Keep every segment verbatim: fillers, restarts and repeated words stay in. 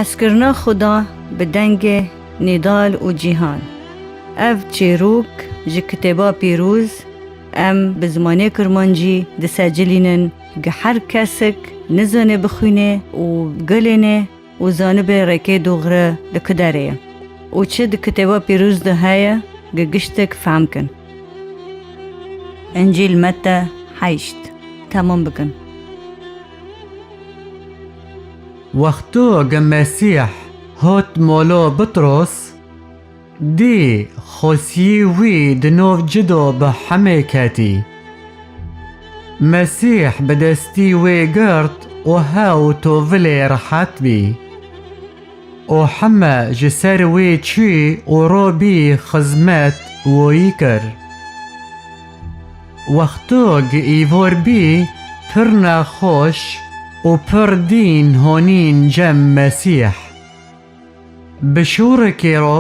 Hezkirina Xuda bi dengê Nîdal û Cîhan. Ev çîrok ji Kitêba Pîroz em bi zimanê Kurmancî disecilînin, gi her kesik nizane bixwîne û gelêne û zanibe rêkê dûxre li ku derê ye û çi di Kitêba Pîroz de heye, gi giştek fehm kin. Încîl Mete heşt. Temam bikin. Wexto gi Mesîh hat mala Bitros, dî xwesiyê wî di nav ci de bi hemê ketî. Mesîh bi destî wê girt û hew tovilê rehet bî. Û heme ji ser wê çû û robî xizmet woyî kir. Wexto gi îvor bî, pir nexweş û pir dîn honîn cem Mesîh. Bi şûrikê re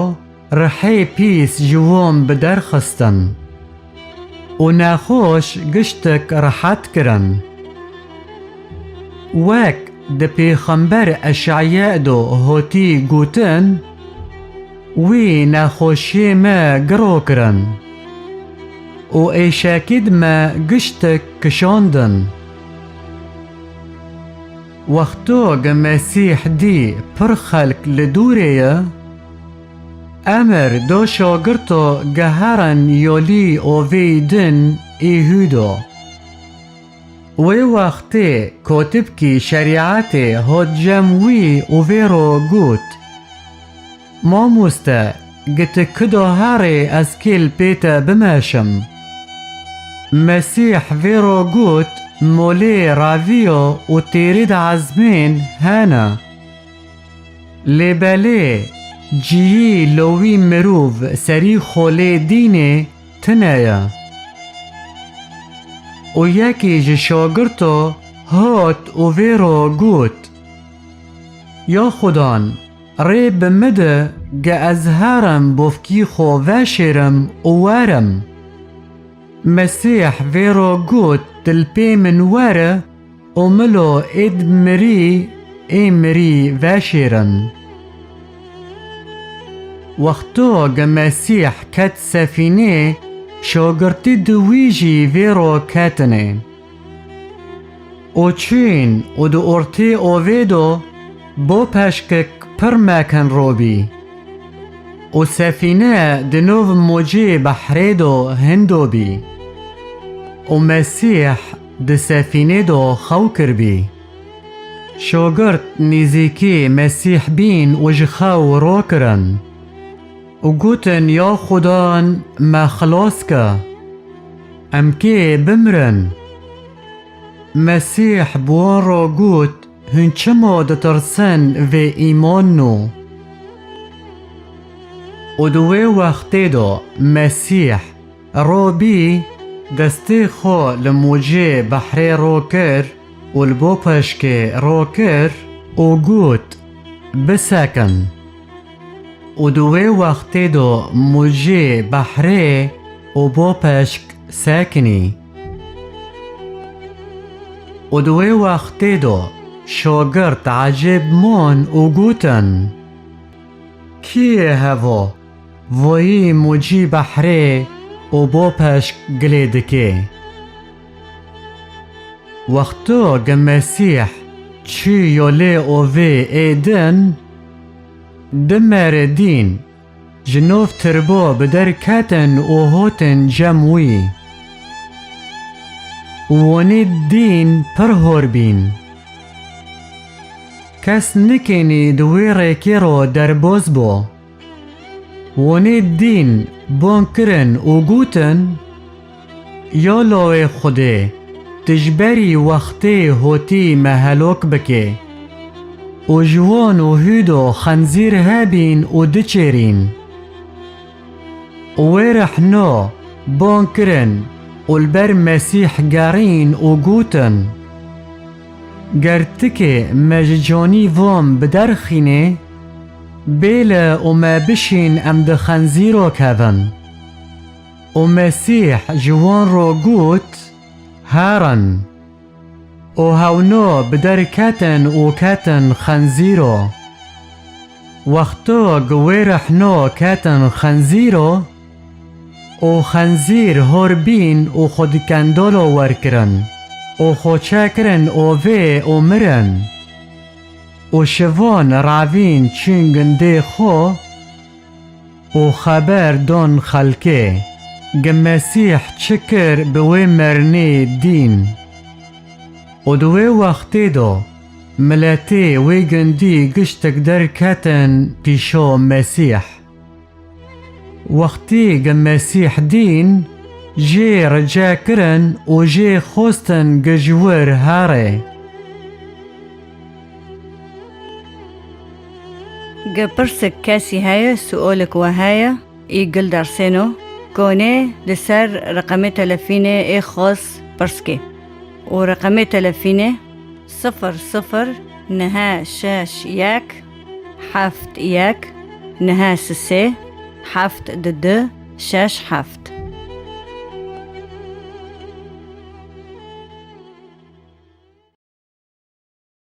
rihê pîs ji wan bi der xistin û nexweş giştek rehet kirin. Wek di pêxember Eşaya de hotî gotin, Wî nexweşiyê me giro kirin û êşekî di me giştek kişandin. Wexto gi Mesîh dî pir xelk li dûrê ye, emir da şagirto geherin yolî ovêyî din ê hû do. Wê wextê kotibkî şerîetê hat cem wî û vê ro got, Mamoste, gi ti kuda herê ez kêl pê te bimeşim? Mesîh vê ro got, Molê reviyo û têrî di ezmên hene. Lê belê ciyî lo wî mirov serî xolê dînê tune ye. Û yekî ji şagirto hat û vê ro got, Ya Xudan, rê bi min de ge ez herim bofkî xwe veşêrim û werim. Mesîh vê ro got, Dilpê min were û milo êd mirî ê mirî veşêrin. Wexto ge Mesîh ket sefînê, şagirtî di wî jî vê ro ketine. Û çûn û di ortê ovê do bo peşkek pir mekin robî. Û sefîne di nov mocê behrê do hindo bî. Û Mesîh di sefînê do xew kirbî. Şogirt nîzîkî Mesîh bîn û ji xew rokirin. Û gotin, Ya Xudan, me xilas ke. Em kê bimrin. Mesîh bi wan re got, Hûn çima ditirsin vê îmanno? Û di wê wextê de Mesîh robî, destê xwe li mocê behrê rokir û li bo peşkê rokir û got, Bisekin. Û di wê wextê de mocê behrê û bo peşk sekinî. Û di wê wextê de şagirt ecêb man û gotin, Kî ye hevo, voyî mocî behrê û bo peşk gilê dike? Wexto ge Mesîh çû yolê ovê ê din, di mere dîn ji nov tirbo bi der ketin û hotin cem wî. Wonî dîn pir hor bîn. Kes nikenî di wê rêkê ro derboz bo. Wonî dîn bon kirin û gotin, Ya lawê Xwedê, tu ji berî wextê hotî me helok bike û ji wan û Hûdo xenzîr hebîn û diçêrîn. Û wê rehno bon kirin û li ber Mesîh gerîn û gotin, Ger tikê me ji canî van biderxînê, bêle û me bişîn em di xenzîro kevin. Û Mesîh ji wan re got, Herin. Û hewno bi der ketin û ketin xenzîro. Wexto gi wê rehno ketin xenzîro û xenzîr hor bîn û xwe di kendolo wer kirin û xwe çe kirin ovê û mirin. Û şivon ravîn çûn gundê xwe û xeber don xelkê, gi Mesîh çi kir bi wê mernê dîn. Û di wê wextê de miletê wê gundî giştik derketin pîşo Mesîh. Wextî gi Mesîh dîn, jê rice kirin û jê xwestin gi ji wir here. Gi pirsik kesî heye, suolik we heye, î gil dersêno, konê li ser reqemê telefînê ê xwes pirskê. Û reqemê telefînê sifir sifir neh şeş yek heft yek neh sisê heft du du şeş heft.